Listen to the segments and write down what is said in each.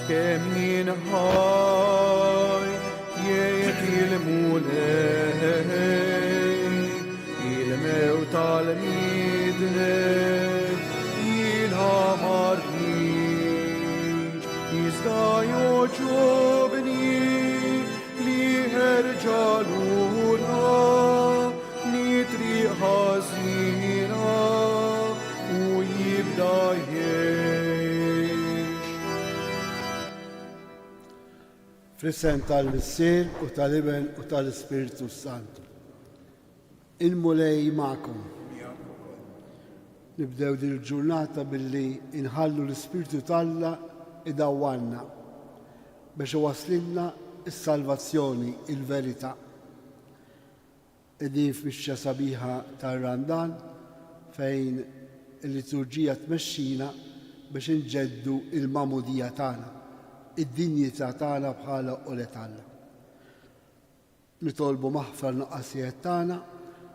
Kemm jien ħaj, jgħid il-Mulej, il-mewt tal-midneb jiena ma rridx, iżda jogħġobni li ħerġa lura mit-triq ħażina u jibda jgħix. Fl-isem tal-Missier u tal-Iben u tal-Ispirtu s-Santu. Il-Mulej magħkom. Nibdew din il-ġurnata billi inħallu l-Ispirtu t'Alla idawwalna biex iwasslilna s-salvazzjoni, il-verità. Qegħdin f'mixja sabiħa tar-Randan fejn il-liturġija tmexxina biex inġeddu l-magħmudija tagħna, id-dinjità tagħna bħala ulied Alla. Nitolbu maħfra n-nuqqasijiet tagħna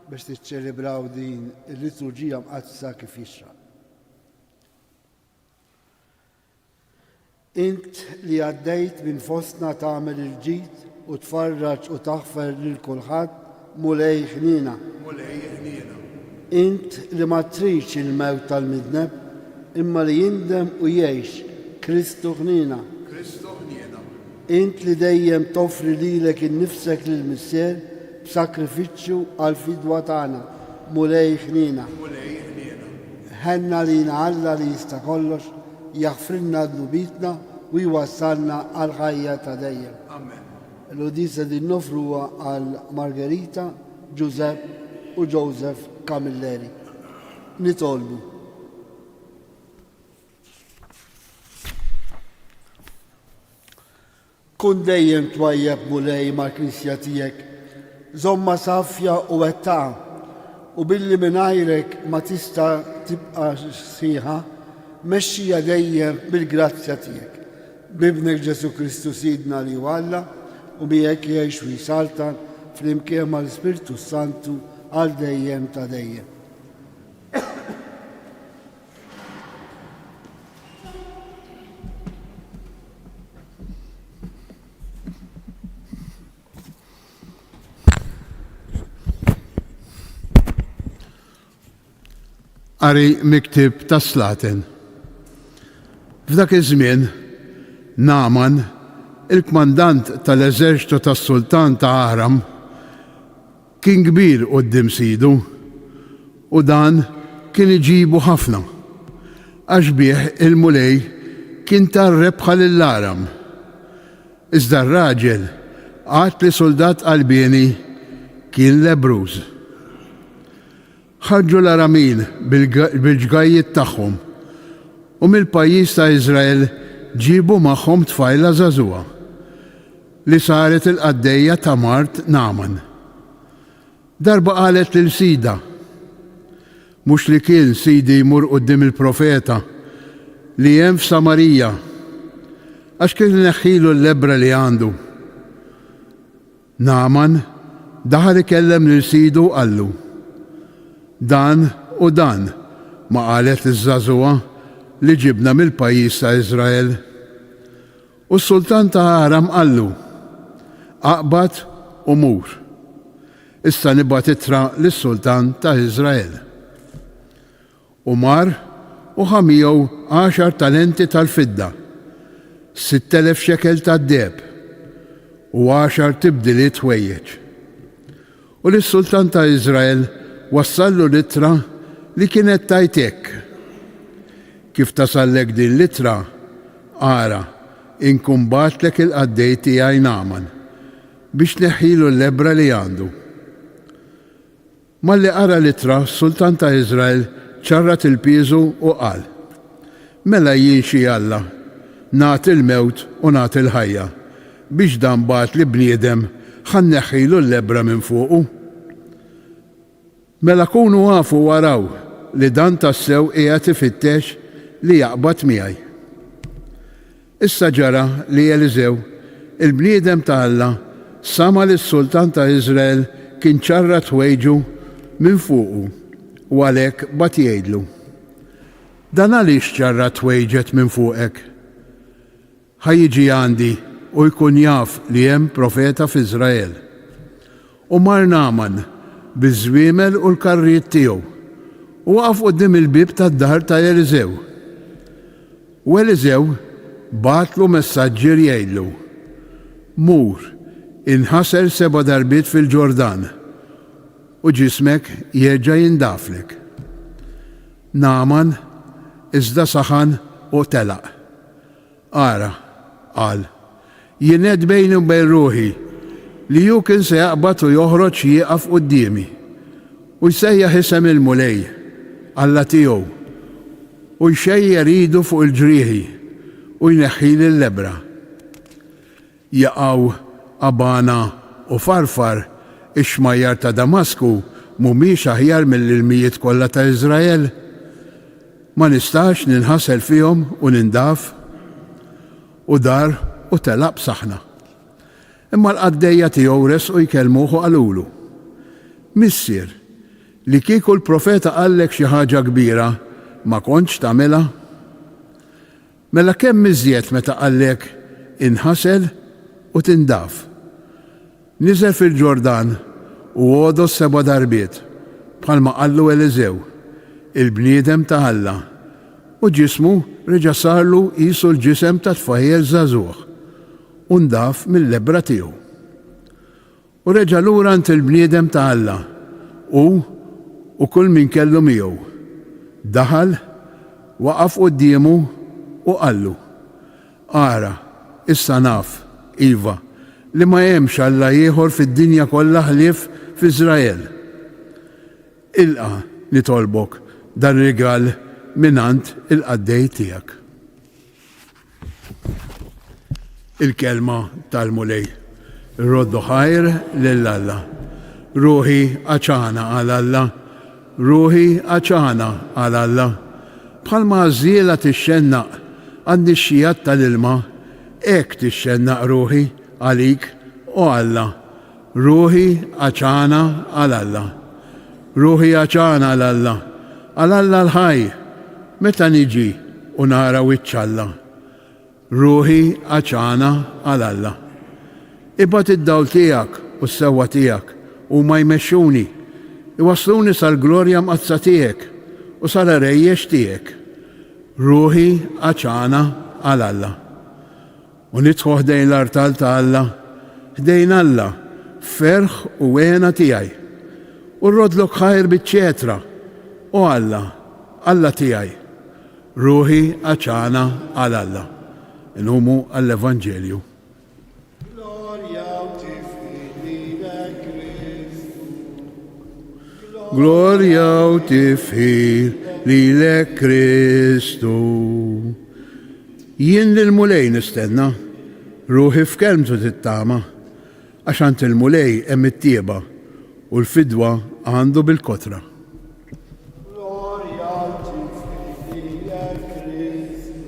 biex niċċelebraw din il-liturġija mqaddsa kif jixraq. Int li għaddejt minn fostna tagħmel il-ġid u tfarraġ u taħfer lil kulħadd, Mulej ħniena. Mulej ħniena. Int li ma tridx il-mewt tal-midneb, imma li jindem u jgħix, Kristu ħniena. Kristu ħniena. Int li dejjem toffri lilek innifsek lill-Missier b'sakrifiċċju għall-fidwa tagħna, Mulej ħniena. Mulej ħniena. Ħenn għalina Alla li jista' kollox, jaħfrilna dnubietna u jwassalna għall-ħajja ta' dejjem. Amen. Il-quddiesa din noffruha għal Margherita, Giuseppe u Joseph Camilleri. Nitolbu. Kun dejjem twajjeb, Mulej, mal-Knisja tiegħek, żommha safja u wettaqha, u billi mingħajrek ma tista' tibqa' sħiħa, mexxiha dejjem bil-grazzja tiegħek. B'Ibnek Ġesù Kristu Sidna li hu Alla, u miegħek jgħix u jsaltan flimkien mal-Ispirtu s-Santu għal dejjem ta' dejjem. Qari miktib tas-Slaten. F'dak iż-żmien, Nagħman, il-kmandant tal-eżerċtu tas-sultan ta' Aram, Kien kbir quddiem sidu, u dan kien iġibu ħafna, għax bih il-Mulej kien ta r-rebħa lil Aram. Iżda r-raġel, għad li suldat qalbieni, kien lebbruż. Ħarġu l-Aramin bil-ġgajjiet tagħhom, u mill-pajjiż ta' Iżrael ġiebu magħhom tfajla żagħżugħa, li saret il-qaddejja ta' mart Nagħman. Darba qalet lil sidha, Mhux li kien sidi jmur quddiem il-profeta li hemm f'Samarija, għax kien ineħħilu l-lebbra li għandu. Nagħman daħal ikellem lil sidu u qallu, Dan u dan ma qalet iż-żagħżugħa li ġibna mill-pajjiż ta' Iżrael. U s-sultan ta' Aram qallu, Aqbad u mur. Issa nibgħat ittra lis-sultan ta' Iżrael. U mar u ħa miegħu għaxar talenti tal-fidda, 6,000 xekel tad-deheb, u għaxar tibdiliet ħwejjeġ. U lis-sultan ta' Iżrael wassallu l-ittra li kienet tgħid hekk, Kif tasallek din l-ittra, ara, inkun bgħattlek il-qaddej tiegħi Nagħman, biex tneħħilu l-lebbra li għandu. Malli qara l-ittra, s-sultan ta' Iżrael ċarrat il-piżu u qal, Mela jien xi Alla, nagħti l-mewt u nagħti l-ħajja, biex dan bagħatli bniedem ħa nneħħilu l-lebbra minn fuqu? Mela kunu afu u araw li dan tassew qiegħed ifittex li jaqbad miegħi. Issa ġara li Eliżew, il-bniedem ta' Alla, sama' li s-sultan ta' Iżrael kien ċarrat ħwejġu minn fuqu, u għalhekk bagħat jgħidlu, Dan għaliex ċarratt ħwejġek minn fuqek? Ħa jiġi għandi u jkun jaf li hemm profeta f'Iżrael. U mar Nagħman biż-żwiemel u l-karrijiet tiegħu, u waqaf quddiem il-bieb tad-dar ta' Eliżew. U Eliżew bagħatlu messaġġier jgħidlu, Mur, inħasel seba' darbiet fil-Ġordan, u ġismek jerġa' jindaflek. Nagħman iżda saħan u telaq. Ara, qal, jien għedt bejni u bejn ruħi li hu kien se jaqbad u joħroġ jieqaf quddiemi, u jsejjaħ isem il-Mulej, Alla tiegħu, u jxejjer idu fuq il-ġrieħi u jneħħili l-lebbra. Jaqaw Abana u Farfar, ix-xmajjar ta' Damasku, mhumiex aħjar mill-ilmijiet kollha ta' Iżrael? Ma nistax ninħasel fihom u nindaf? U dar u telaq b'saħħna. Imma l-qaddejja tiegħu resqu jkellmuh u qalulu, Missier, li kieku l-profeta qallek xi ħaġa kbira, ma kontx tagħmilha? Mela kemm iżjed meta qallek, Inħasel u tindaf. Niżel fil-Ġordan u għodos seba' darbiet, bħalma qallu Eliżew, il-bniedem ta' Alla, u ġismu reġa' sarlu qisu l-ġisem ta' tfajjel żagħżugħ, u ndaf mil-lebbra tiegħu. U reġa' lura għand il-bniedem ta' Alla, hu u kull min kellu miegħu. Daħal, waqaf quddiemu u qallu, Ara, issa naf, iva, li ma hemmx Alla ieħor fid-dinja kollha ħlief f'Iżrael. Ilqa', nitolbok, dar-rigal mingħand il-qaddej tiegħek. Il-kelma tal-Mulej. Roddu ħajr lil Alla. Ruħi għaċana għal Alla. Ruħi għaċana għal Alla. Bħalma għażżiela tixxennaq għan-nixxijat tal-ilma, hekk tixxennaq ruħi għalik, o Alla. Ruħi għaċana għal Alla. Ruħi għaċana għal Alla, għal Alla l-ħaj, meta niġi u nara wiċċ Alla. Ruħi għaċana għal Alla. Ibgħat id-dawl tiegħek u s-sewwa tiegħek, huma jmexxuni, iwassluni sal-glorja mqaddsa tiegħek u sal-għerejjex tiegħek. Ruħi għaċana għal Alla. U nidħol ħdejn l-artal ta' Alla, ħdejn Alla, f'ferħ u hena tiegħi. U rroddlok ħajr biċ-ċetra, o Alla, Alla tiegħi. Ruħi għatxana għal Alla. Inqumu għall-Evanġelju. Glorja u tifħir lilek Kristu. Glorja u tifħir lilek Kristu. Jien lill-Mulej nistenna, ruħi f'kelmtu tittama, għax għand il-Mulej hemm it-tjieba, u l-fidwa għandu bil-kotra. Glorja u tifħir lilek Kristu.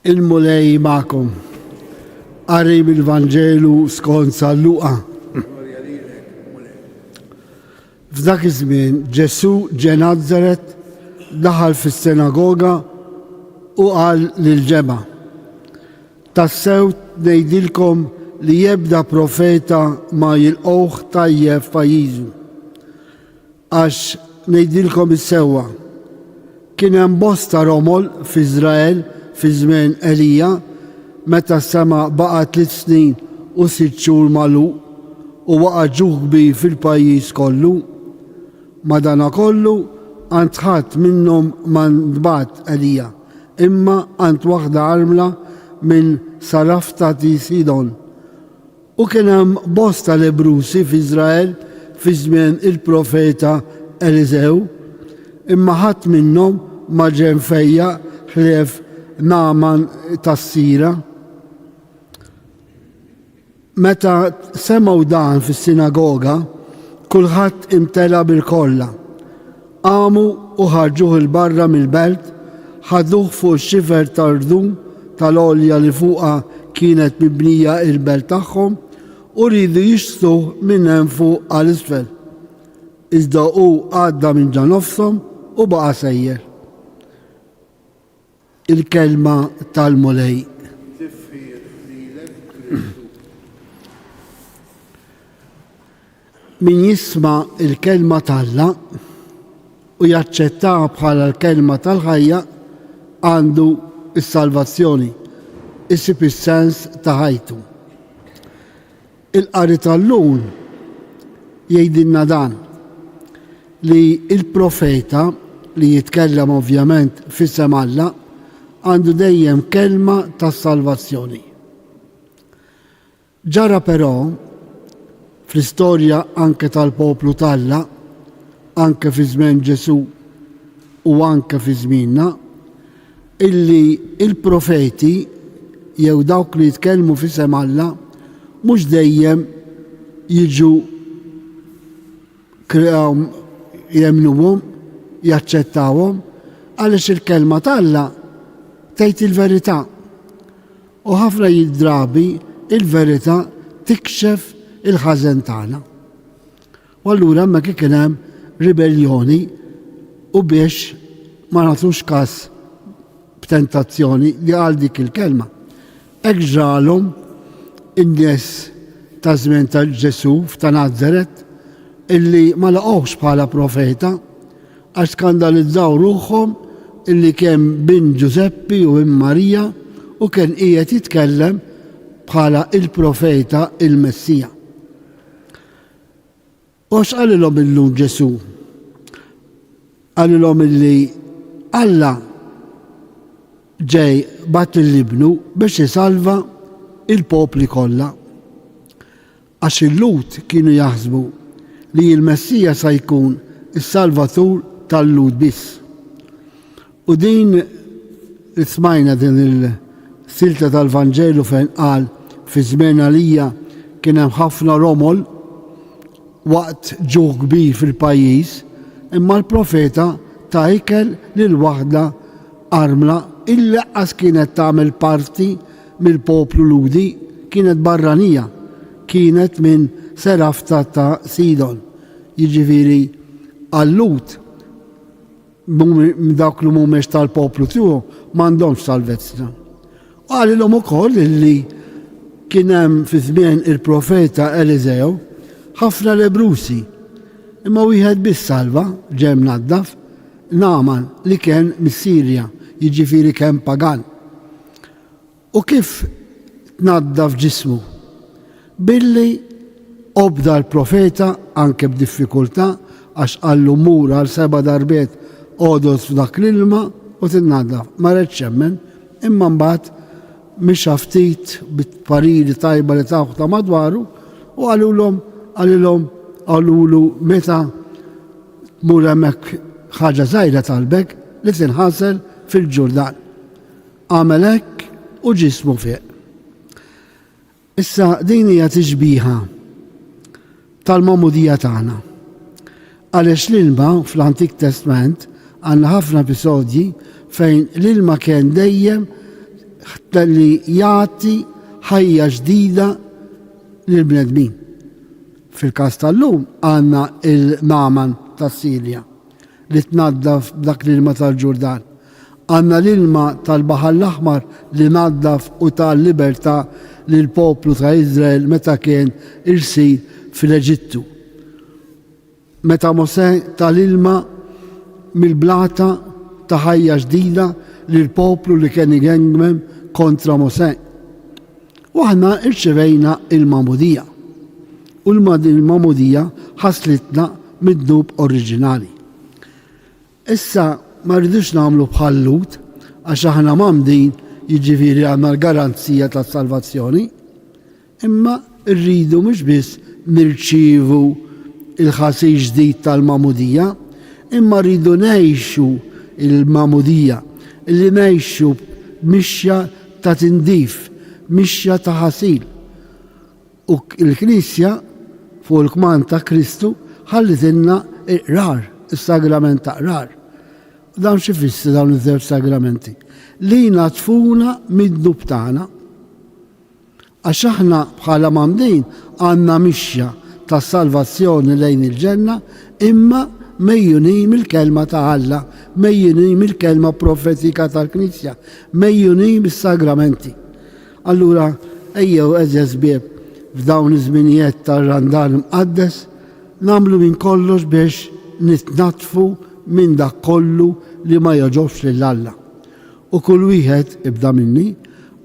Il-Mulej magħkom. Qari mill-Vanġelu skont San Luqa. F'dak iż-żmien Ġesù ġe Nazaret, daħal fis-sinagoga u qal lill-ġemgħa, Tassew ngħidilkom li ebda profeta ma jilqgħuh tajjeb f'pajjiżu. Għax ngħidilkom is-sewwa, kien hemm bosta romol f'Iżrael fi żmien Elija, meta s-sema baqa' tliet snin u sitt xhur magħluq u waqa' ġuħ kbir fil-pajjiż kollu. Madankollu, għand ħadd minnhom ma ntbagħat Elija, imma għand waħda armla minn Sarafta ti Sidon. U kien hemm bosta lebbrusi f'Iżrael fi żmien il-profeta Eliżew, imma ħadd minnhom ma ġie mfejjaq ħlief Nagħman tas-Sira. Meta semgħu dan fis-sinagoga, kulħadd imtela bil-korla. Qamu u ħarġuh 'il barra mill-belt, ħaduh fuq ix-xifer ta' rdum tal-għolja li fuqha kienet mibnija l-belt tagħhom, u riedu jixħtuh minn hemm fuq għal isfel. Iżda hu għadda minn ġa nofshom u baqa' sejjer. Il-Kelma tal-Mulej. Tifħir lilek, Kristu. Min jisma' l-Kelma t'Alla u jaċċettaha bħala l-Kelma tal-ħajja għandu s-salvazzjoni, isib is-sens ta' ħajtu. Il-qari tal-lum jgħidilna dan, li l-profeta li jitkellem ovvjament f'isem Alla għandu dejjem kelma tas-salvazzjoni. Ġara però, fl-istorja anke tal-poplu t'Alla, anke fi żmien Ġesù u anke fi żmienna, illi l-profeti jew dawk li jitkellmu f'isem Alla mhux dejjem jiġu jemmnuhom, jaċċettawhom, għaliex il-kelma t'Alla tgħid il-verità. U ħafna drabi il-verità tikxef il-ħażen tagħna. U allura hemmhekk kien hemm ribelljoni u biex ma nagħtux każ b'tentazzjoni li għal dik il-kelma. Hekk ġralhom in-nies ta' żmien ta' Ġesù f'ta' Nazaret illi ma laqgħuhx bħala profeta Għax skandalizzaw ruħhom illi kien bin Ġużeppi u bin Marija u kien qiegħed jitkellem bħala il-profeta il-Messija. U x'qalilhom illum Ġesù? Qalilhom illi Alla ġej bagħat lil ibnu biex isalva il-popli kollha. Għax il-Lhud kienu jaħsbu li l-Messija sa jkun is-Salvatur tal-Lhud biss. U din li smajna din il-silta tal-Vanġelu fejn qal fi żmien Elija kien hemm ħafna romol waqt ġuħ kbir fil-pajjiż, imma l-profeta ta ikel lil waħda armla illi lanqas kienet tagħmel parti mill-poplu Lhudi, kienet barranija, kienet minn Serafta ta' Sidon, jiġifieri għal-Lhud, dawk li mhumiex tal-poplu tiegħu m'għandhomx salvezza. U qalilhom ukoll illi kien hemm fi żmien il-profeta Eliżew ħafna lebrusi, imma wieħed biss salva, ġie mnaddaf, Nagħman li kien mis-Sirja, jiġifieri kien pagan. U kif tnaddaf ġismu? Billi obda l-profeta anke b'diffikultà għax qallu mur għal seba' darbiet għodos f'dak l-ilma u tinnaddaf. Ma redx jemmen, imma mbagħad mixa ftit bit-pariri tajba li tawh ta' madwaru u qalulhom qalilhom qalulu meta tmur hemmhekk ħaġa żgħira talbek li tinħasel fil-Ġurdan. Għamel hekk u ġismu fieq. Issa din hija tixbiha tal-magħmudija tagħna. Għaliex l-ilma fl-Antik Testment għandna ħafna episodji fejn l-ilma kien dejjem li jagħti ħajja ġdida lill-bnedmin. Fil-każ tal-lum għandna il-Nagħman tas-Sirja. li tnaddaf b'dak l-ilma tal-Ġurdan. Għandna l-ilma tal-Baħar l-Aħmar li naddaf u ta l-libertà lill-poplu ta' Iżrael meta kien irsir fil-Eġittu. Meta Mosè ta l-ilma mill-blata ta ħajja ġdida lill-poplu li kien igengmem kontra Mosè. U aħna rċevejna l-magħmudija. U l-magħmudija ħaslitna mid-dnub oriġinali. Issa ma rridux nagħmlu bħal Lut għax aħna mgħammdin jiġifieri għandna l-garanzija tas-salvazzjoni. Imma rridu mhux biss nirċievu l-ħasil ġdid tal-magħmudija, imma rridu ngħixu l-magħmudija, li ngħixu mixja ta' tindif, mixja ta' ħasil. U l-Knisja, fuq il-kmand ta' Kristu, ħallitilna l-qrar, is-sagrament ta' qrar. U dawn x'ifissru dawn iż-żewġ sagramenti? Li jnaddfuna mid-dnub tagħna. Għax aħna bħala mgħammdin għandna mixja tas-salvazzjoni lejn il-ġenna, imma megħjunin mill-Kelma ta' Alla, megħjunin mill-kelma profetika tal-Knisja, megħjunin mis-sagramenti. Allura, ejjew għeżież ħbieb, f'dawn iż-żminijiet tar-Randan Imqaddes, nagħmlu minn kollox biex nitnaddfu minn dak kollu li ma jogħġobx lil Alla. U kull wieħed, ibda minni,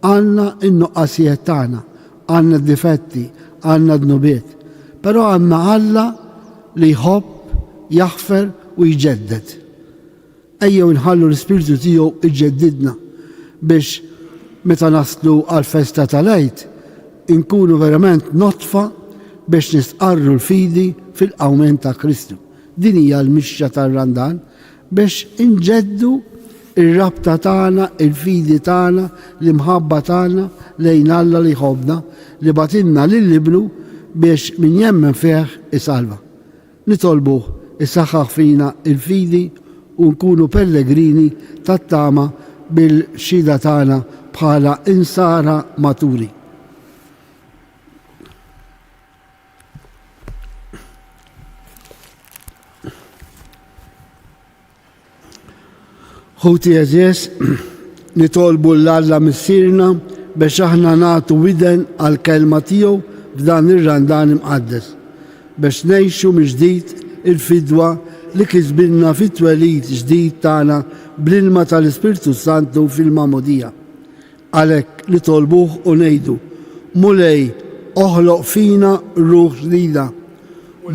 għandna n-nuqqasijiet tagħna, għandna d-difetti, għandna d-dnubiet. Però għandna Alla li jħobb, jaħfer u jġedded. Ejjew inħallu l-Ispirtu tiegħu jġeddidna biex meta naslu għall-festa tal-Għid inkunu verament nodfa biex nistqarru l-fidi fil-qawmien ta' Kristu. Din hija l-mixja tar-Randan biex inġeddu r-rabta tagħna, il-fidi tagħna, l-imħabba tagħna lejn Alla li jħobbna, li bagħtilna lil Ibnu biex min jemmen fih isalva. Nitolbuh isaħħaħ fina l-fidi u nkunu pellegrini tat-tama bil-xhieda tagħna bħala Insara maturi. Ħuti għeżież, nitolbu 'l Alla Missierna biex aħna nagħtu widen għall-kelma tiegħu f'dan ir-Randan imqaddes, biex ngħixu mill-ġdid il-fidwa li kisbilna fit-twelid ġdid tagħna bl-ilma tal-Ispirtu s-Santu fil-Magħmudija. Għalhekk nitolbuh u ngħidu, Mulej, oħloq fina ruħ ġdida.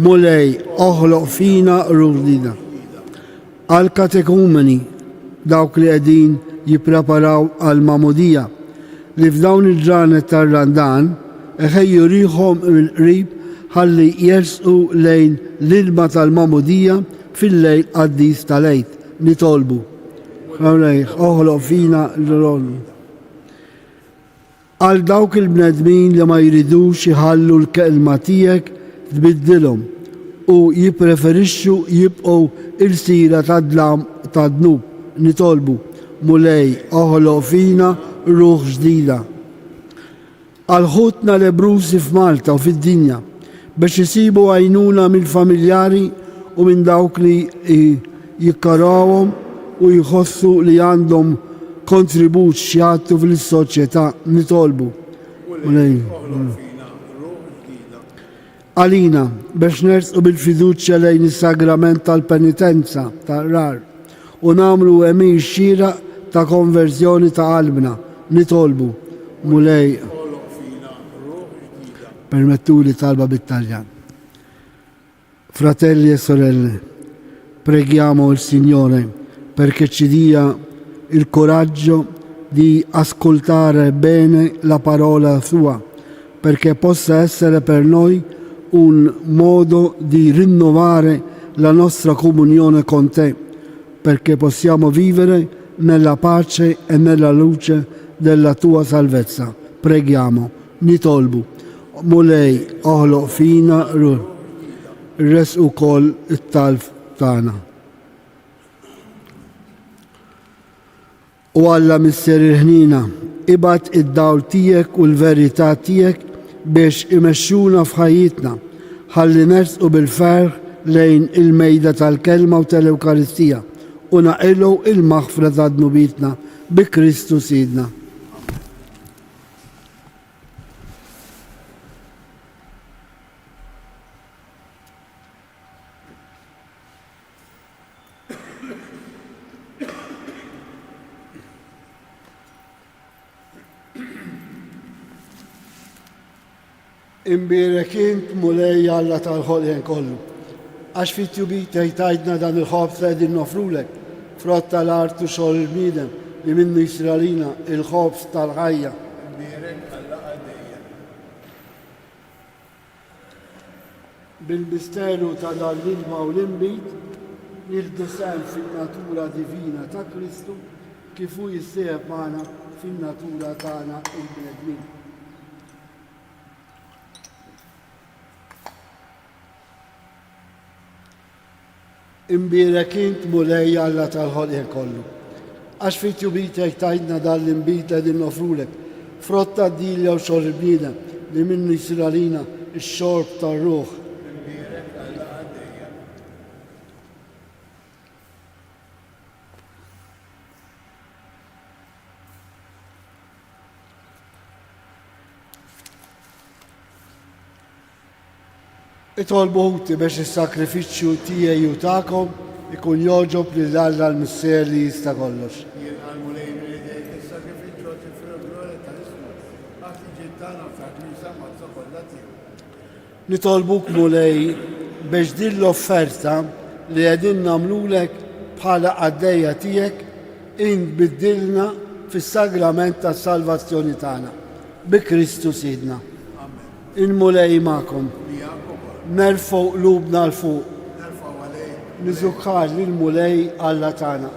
Mulej, oħloq fina ruħ ġdida. Għall-katekumeni, dawk li qegħdin jippreparaw għall-magħmudija, li f'dawn il-ġranet tar-Randan iħejju riħhom mill-qrib ħalli jersqu lejn l-ilma tal-magħmudija fil-lejl qaddis tal-Għid, nitolbu. Mulej, oħloq fina l-ron. Għal dawk il-bnedmin li ma jridux iħallu l-kelma tiegħek tbiddilhom u jippreferixxu jibqgħu ilsira tad-dlam tad-dnub, nitolbu, Mulej, oħloq fina ruħ ġdida. Għal ħutna lebbrużi f'Malta u fid-dinja biex isibu għajnuna mill-familjari u minn dawk li jikkarawhom u jħossu li għandhom kontribut x'jagħtu fil-soċjetà nitolbu. Mulej, Għalina, biex nersqu bil-fiduċja lejn is-sagrament tal-penitenza, tal-qrar, u nagħmlu għemil xieraq ta' konverżjoni ta' qalbna, nitolbu, Mulej, Permettuli talba bit-Taljan. Fratelli e sorelle, preghiamo il Signore perché ci dia il coraggio di ascoltare bene la parola sua, perché possa essere per noi un modo di rinnovare la nostra comunione con te, perché possiamo vivere nella pace e nella luce della tua salvezza. Preghiamo, nitolbu. Mulej, oħloq fina ruħ. Res ukoll it-talb tagħna. O Alla Missier il-ħniena, ibgħat id-dawl tiegħek u l-verità tiegħek biex imexxuna f'ħajjitna, ħalli nersqu bil-ferħ lejn il-mejda tal-Kelma u tal-Ewkaristija u naqilgħu il-maħfra ta' dnubietna bi Kristu Sidna. Imbierek int, Mulej Alla tal-ħolqien kollu, għax fit-tjubitek tajtna dan il-ħobż li qegħdin noffrulek, frott tal-art u xogħol il-bniedem, li minnu jsir għalina il-ħobż tal-ħajja. Imbierek Alla għal dejjem. Bil-misteru ta' dan l-ilma u l-inbid, nieħdu sehem fin-natura divina ta' Kristu kif hu jissieħeb magħna fin-natura tagħna l-bnedmin. Imbierek int, Mulej Alla tal-ħolqien kollu, għax fi tjubitek tajtna dan l-inbid li qegħdin noffrulek, frott tad-dilja u xogħol il-bniedem, li minnu jsir għalina x-xorb tar-ruħ. Itolbu ħuti biex is-sagrifiċċju tiegħi u tagħkom ikun jogħġob lil Alla l-Missier li jista' kollox. Jilqa' l-Mulej minn idejk is-sagrifiċċju għat-tifħir u l-glorja ta' ismu, għat-tiġid tagħna u tal-Knisja Mqaddsa kollha tiegħu. Nitolbuk Mulej biex din l-offerta li qegħdin nagħmlulek bħala qaddejja tiegħek int tbiddilna fis-sagrament tas-salvazzjoni tagħna. Bi Kristu Sidna. Il-Mulej magħkom. Nerfgħu qlubna 'l fuq. Niżukħar lill-Mulej Alla tagħna.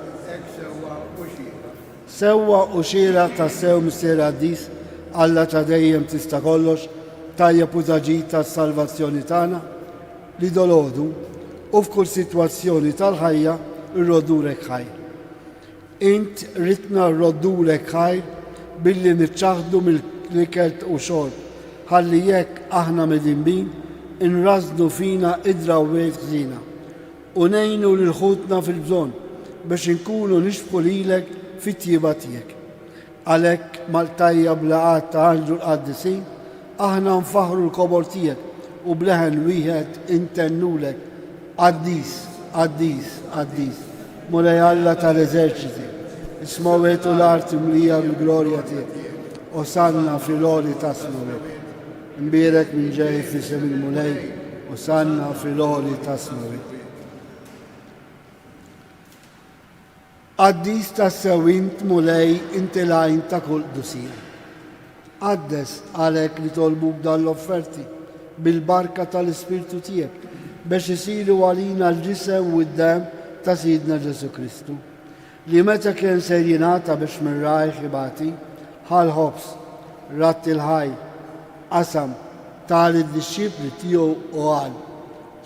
Sewwa u xieraq tassew Missier Qaddis, Alla ta' dejjem tista' kollox, tajjeb u ta' ġid tas-salvazzjoni tagħna, li dolgħodu u f'kull sitwazzjoni tal-ħajja rroddulek ħajr. Int ridtna rroddulek ħajr billi niċċaħħdu mill-ikel u xorb, ħalli jekk aħna midinbin inrażżnu fina id-drawwiet ħżiena u ngħinu lil ħutna fil-bżonn biex inkunu nixbħu lilek fit-tjieba tiegħek. Għalhekk, mal-qtajja bla għadd ta' anġlu l-qaddisin, aħna nfaħħru l-kobor tiegħek u b'leħen wieħed intennulek, Qaddis, qaddis, qaddis, Mulej Alla tal-eżerċiti, is-smewwiet u l-art imlija bil-glorja tiegħek. Osanna fil-għoli tas-smewwiet. Imbierek min ġej f'isem il-Mulej, Osanna fil-għoli tas-smewwiet. Qaddis tassew int, Mulej, inti l-għajn ta' kull qdusija. Qaddes għalhekk nitolbuk dan l-offerti bil-barka tal-Ispirtu tiegħek biex isiru għalina l-ġisem u d-demm ta' Sidna Ġesù Kristu, li meta kien ser jingħata biex minn rajh ibati, ħa l-ħobż, radd il-ħajr, qasam, ta lid-dixxipli tiegħu u qal,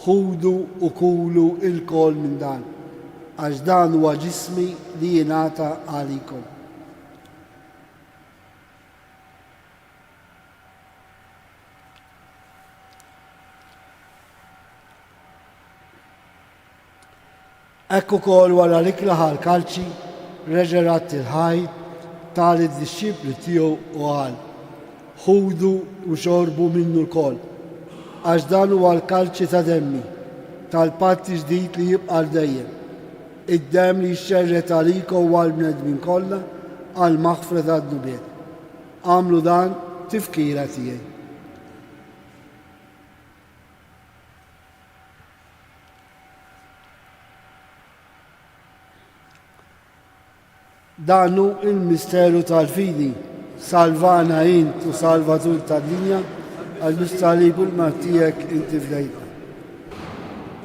Ħudu u kulu ilkoll minn dan, għax dan huwa ġismi li jingħata għalikom. Hekk ukoll wara l-ikla ħa l-kalċi, reġa' radd il-ħaj, ta lid-dixxipli tiegħu u qal, Ħudu u xorbu minnu lkoll, għax dan huwa l-kalċi ta' demmi, tal-patt ġdid li jibqa' għal dejjem, id-demm li jixxerred għalikom u għall-bnedmin kollha għall-maħfra tad-dnubiet. Agħmlu dan tifkira tiegħi. Dan hu l-misteru tal-fidi. Salvana int u salvatur tad-dinja, għax bis-salib u l-mewt tiegħek inti fdejtna.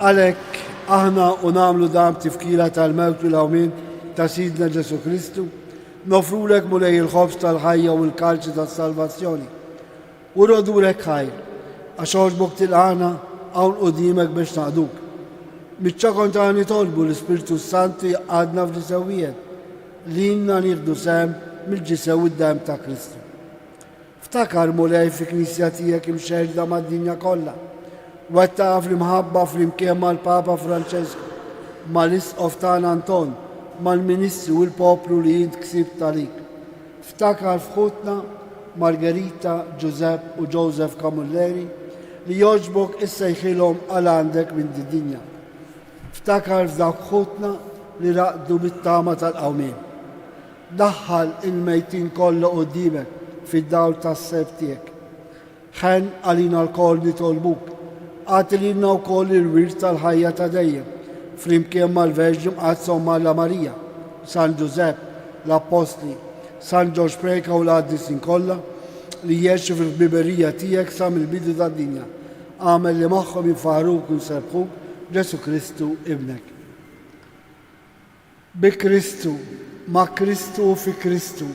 Għalhekk aħna u nagħmlu dan b'tifkira tal-mewt u l-qawmien ta' Sidna Ġesù Kristu, nofrulek Mulej il-ħobż tal-ħajja u l-kalċi tas-salvazzjoni. U rrodulek ħajr, għax għoġbok tilqagħna hawn quddiemek biex naqduk. Miċ-ċokon tagħna nitolbu l-Ispirtu s-Santu jgħaqqadna f'ġisem wieħed, lilna nieħdu sehem mill-ġisem u d-demm ta' Kristu. Ftakar, Mulej, fil-Knisja tiegħek imxerrda mad-dinja kollha. Wettaqha fl-imħabba flimkien mal-Papa Franċesku, mal-Isqof tagħna Anton, mal-ministri u l-poplu li int ksibt għalik. Ftakar f'ħutna Margherita, Ġużepp u Joseph Camilleri li jogħġbok issejħilhom għal għandek minn did-dinja. Ftakar f'dawk ħutna li raqdu bit-tama tal-qawmien. Daħħal il-mejtin kollha quddiemek fid-dawl tas-sebħ tiegħek. Ħenn għalina lkoll nitolbuk, agħti lilna wkoll il-wirt tal-ħajja ta' dejjem, flimkien mal-Verġni Mqaddsa Omm Alla Marija, San Ġużepp, l-Appostli, San Ġorġ Preca u l-qaddisin kollha li għexu fil-ħbiberija tiegħek sa mill-bidu tad-dinja. Agħmel li magħhom infaħħruk u nsebbħuk Ġesù Kristu Ibnek. Bi Kristu, ma' Kristu u fi Kristu,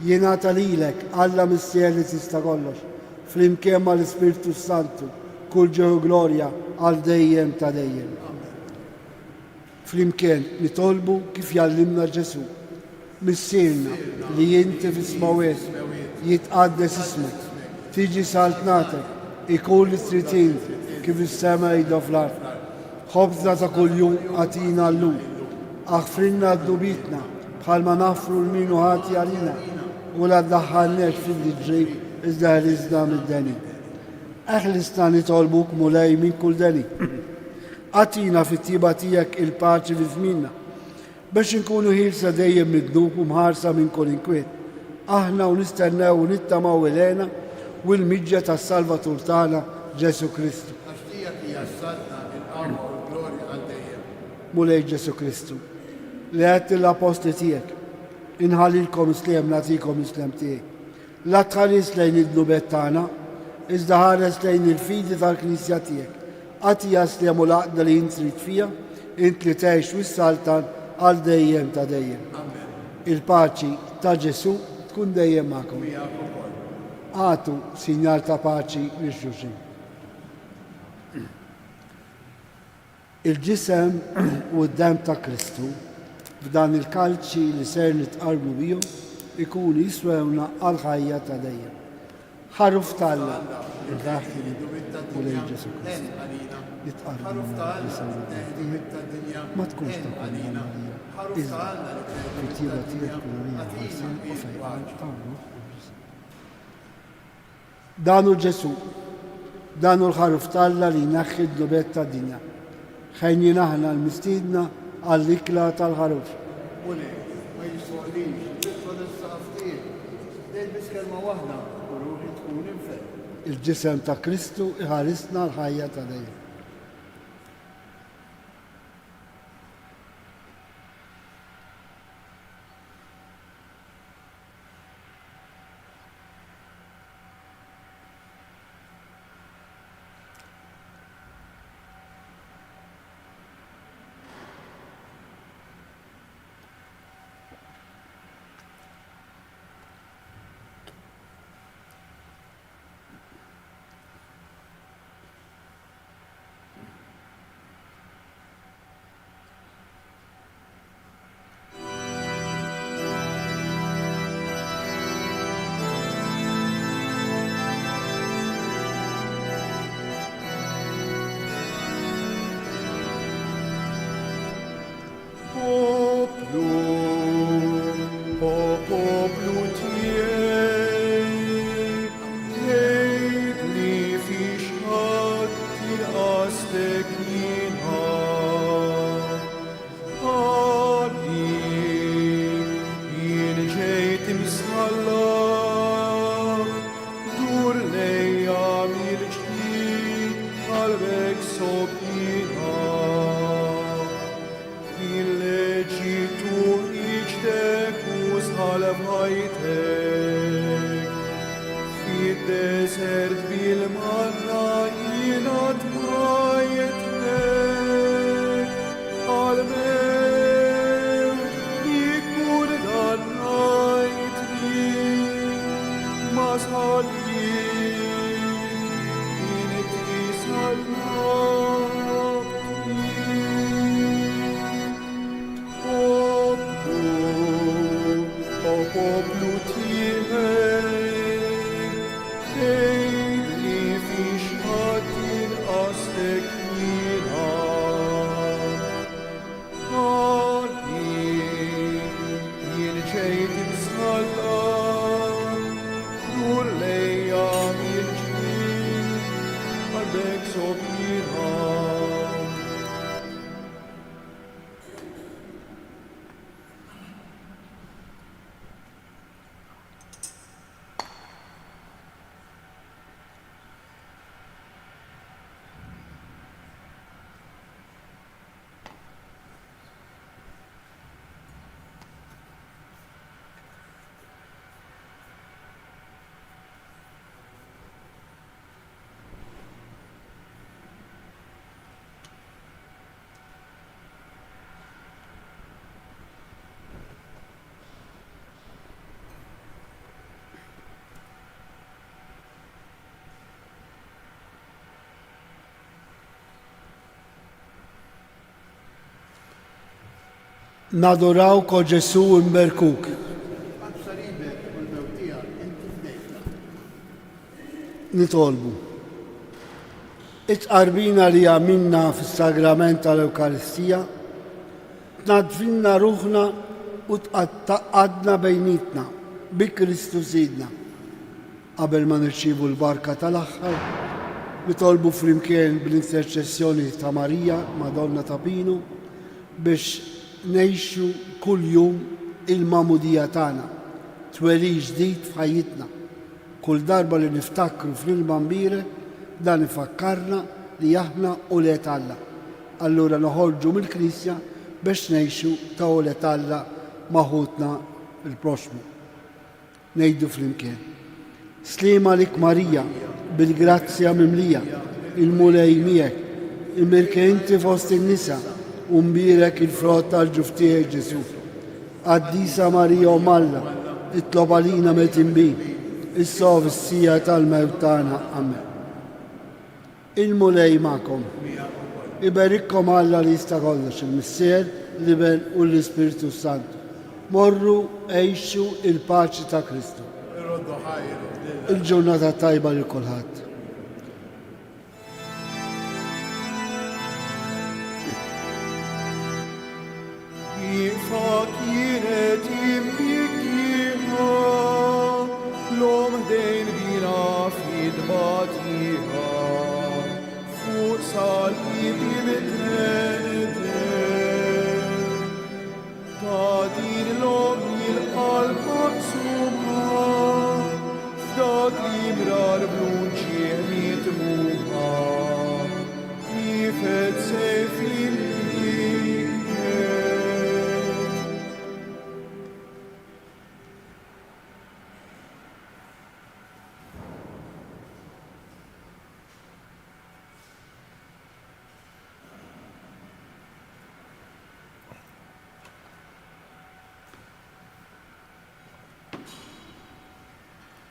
jingħata lilek, Alla Missier li tista' kollox, flimkien mal-Ispirtu s-Santu, kull ġieħ u glorja għal dejjem ta' dejjem. Amen. Flimkien nitolbu kif jgħallimna Ġesù. Missierna li inti fis-smewwiet, jitqaddes ismek, tiġi saltnatek, ikun li trid int kif is-sema jidha fl-art. Ħobżna ta' kuljum agħtina llum. Aħfrilna dnubietna bħalma naħfru 'l min hu ħati għalina, u la ddaħħalniex fil-tiġrib iżda ħlisna mid-deni. Eħlisna nitolbuk Mulej minn kull deni. Agħtina fit-tjieba tiegħek il-paċi fi żmienna, biex inkunu ħielsa dejjem mid-dnub u mħarsa minn kull inkwiet, aħna u nistennew u nittamaw il-hena u l-miġja tas-Salvatur tagħna, Ġesù Kristu. Għax tiegħek hija s-saltna, il-qawwa u l-glorja għal dejjem. Mulej Ġesù Kristu, li għedt lill-appostli tiegħek, Inħallilkom is-sliem nagħtikom is-sliem tiegħi. La tħares lejn id-dnubiet tagħna, iżda ħares lejn il-fidi tal-Knisja tiegħek. Agħtiha s-sliem u l-għaqda li int trid fiha, int li tgħix u ssaltan għal dejjem ta' dejjem. Amen. Il-paċi ta' Ġesù tkun dejjem magħkom. Miegħek ukoll. Agħtu sinjal ta' paċi lil xulxin. Il-Ġisem u d-Demm ta' Kristu f'dan il-kalċi li ser nitqarbnu bihom ikunu jiswewna għall-ħajja ta' dejjem. Ħaruf t'Alla, il-Raħħi Mulej Ġesù Kristu, nitqarbnu mal-Ġisem u d-Demm tiegħek, ma tkunx ta' kundanna għalija, iżda fit-tjieba tiegħek tkun għalija ħelsien u fejqan tar-ruħ u l-ġisem. Dan hu Ġesù. Dan hu l-Ħaruf t'Alla li jneħħi d-dnubiet tad-dinja. Ħenjin aħna l-mistiedna għall-ikla tal-Ħaruf. Mulej, ma jistħoqqlix li tidħol is-saqaf tiegħi. Ngħid biss kelma waħda u ruħi tkun infetħet. Il-ġisem ta' Kristu iħarisna għall-ħajja ta' dejjem. Poplu, o poplu tiegħi, tgħidli fiex ħadd inqastek jiena. Għalik jien ġejt imsallab, dur lejja mill-ġdid qalbek sopjina. Mill-Eġittu ħriġtek u salvajtek. Fid-deżert bil-manna jiena tmajtek. Għal-mewt ikkundannajtni, ma salib inti sallabtni. Poplu, o poplu tiegħi, tgħidli fiex ħadd inqastek jiena. Għalik jien ġejt imsallab, dur lejja mill-ġdid, qalbek sopjina. Nadurawk o Ġesù nberkuk. Għal salibek u l-mewt tiegħek inti fdejtna. Nitolbu. It-tqarbina li għamilna fis-Sagrament tal-Ewkaristija tnaddfilna ruħna u tgħaqqadna bejnietna bi Kristu Sidna. Qabel ma nirċievu l-barka tal-aħħar, Nitolbu flimkien bl-interċessjoni ta' Marija, Madonna ta' Pinu, biex ngħixu kuljum il-magħmudija tagħna, twelid ġdid f'ħajjitna. Kull darba li niftakru fl-ilma mbierek, dan ifakkarna li aħna ulied Alla. Allura noħorġu mill-Knisja biex ngħixu ta' ulied Alla ma' ħutna l-proxxmu. Ngħidu flimkien. Sliem għalik Marija, bil-grazzja mimlija, il-Mulej miegħek, imbierka inti fost in-nisa u mbierek il-frott tal-ġuf tiegħek Ġesù. Qaddisa Marija Omm Alla, itlob għalina midinbin, issa u fis-siegħa tal-mewt tagħna. Amen. Il-Mulej magħkom. Iberikkom Alla li jista' kollox, il-Missier, l-Iben u l-Ispirtu s-Santu. Morru għixu il-paċi ta' Kristu. Il-ġurnata tajba lil kulħadd.